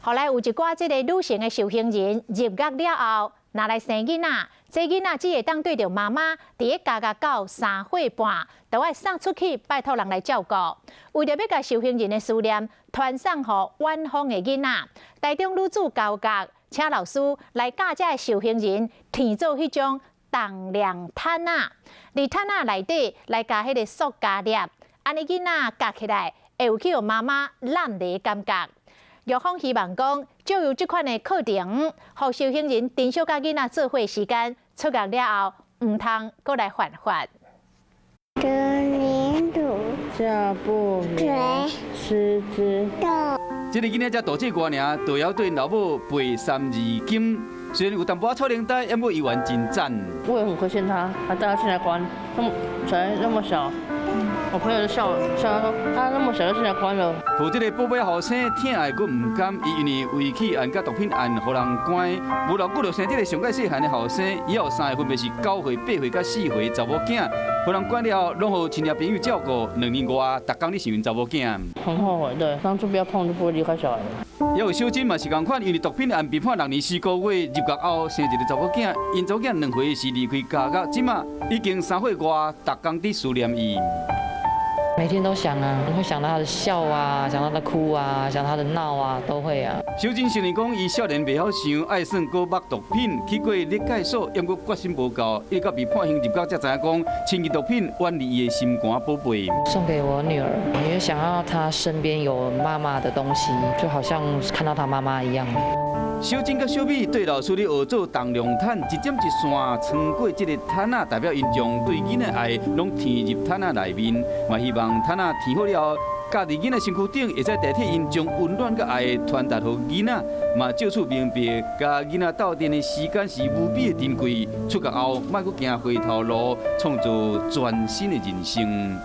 後來有一寡這个女性的受刑人入獄了後，若來生囡仔，這囡仔只會當對著媽媽佇咧監獄到3歲半，就愛送出去拜託人來照顧。為著欲共受刑人的思念傳送予遠方的囡仔，台中女子監獄請老師來教這个受刑人添做彼種重量毯仔，佇毯仔內底來加彼个塑膠粒，按呢囡仔夾起來會有去予媽媽攬的感覺。獄方希望講，藉由這款的課程，予受刑人珍惜佮囡仔做伙時間，出獄了後，毋通閣來犯法。下不眠，師之。這个囡仔才大歲外爾，就會曉對老母背三字經。雖然有淡薄仔臭奶呆，不過伊還真讚。我也很虧欠他，他帶他進來關，那麼才那麼小，我朋友就笑笑他說，他那麼小就進來關了。予這个寶貝後生疼愛閣毋甘，伊因為遺棄案佮毒品案，予人關。無偌久就生這个上蓋細漢的後生，伊有三个分別是9歲、8歲佮4歲查某囝，予人關了後，攏予親戚朋友照顧。2年外，逐工咧想𪜶查某囝。很後悔，對，當初不要碰就不會離開小孩。也有小珍嘛是仝款，因為毒品案被判6年4個月，入獄後生一个查某囝，𪜶查某囝2歲時離開監獄，這馬已經3歲外，逐工佇思念伊。每天都想啊，會想到他的笑啊，想到他的哭啊，想到他的鬧啊，都會啊。小珍承認講，伊少年袂曉想，愛耍閣捌毒品，去過勒戒所，猶閣決心無夠，一直到被判刑入獄才知影講，親近毒品遠離伊的心肝寶貝。送給我女兒，因為想要她身邊有媽媽的東西，就好像看到她媽媽一樣。小珍佮小美對老師咧學做重量毯，一針一線穿過這个毯仔，代表𪜶將對囡仔愛攏添入毯仔內面，嘛希望毯仔添好了後，蓋佇囡仔身軀頂，會使代替𪜶將溫暖佮愛傳達予囡仔，嘛藉此明白，佮囡仔鬥陣的時間是無比的珍貴。出獄後，莫閣行回頭路，創造全新的人生。